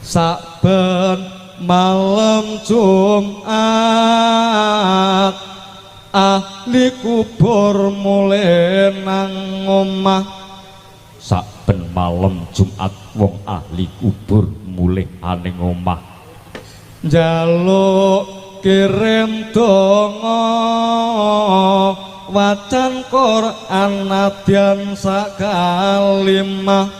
Saben malam Jumat ahli kubur mulih nang omah. Saben malam Jumat wong ahli kubur mulih aning omah. Njaluk kirim donga wacan Quran nadyan sakalimah.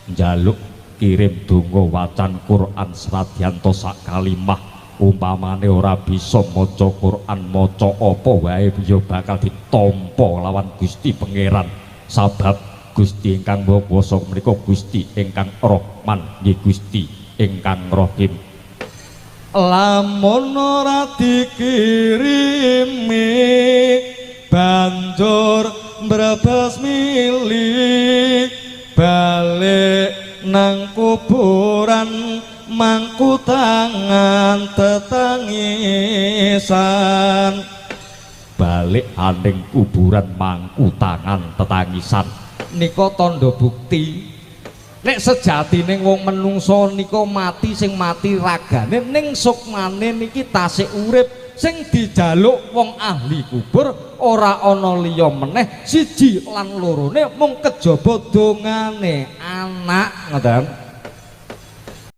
Njaluk kirim donga wacan Quran senadyan to sak kalimah. Umpamane ora bisa maca Quran, maca apa wae ya bakal ditampa lawan Gusti Pangeran. Sabab Gusti ingkang Maha Kuwasa menika Gusti ingkang Rahman nggih Gusti ingkang Rahim. Lamun ora dikirimi banjur mbrebes mili balik nang kuburan mangku tangan tetangisan. Balik aning kuburan mangku tangan tetangisan. Nika tandha bukti nek sejatine wong menungso nika mati, sing mati ragane, ning sukmane niki tasik urip. Sing dijaluk wong ahli kubur ora ana liya meneh, siji lan lorone mung kejaba dongane anak, ngoten.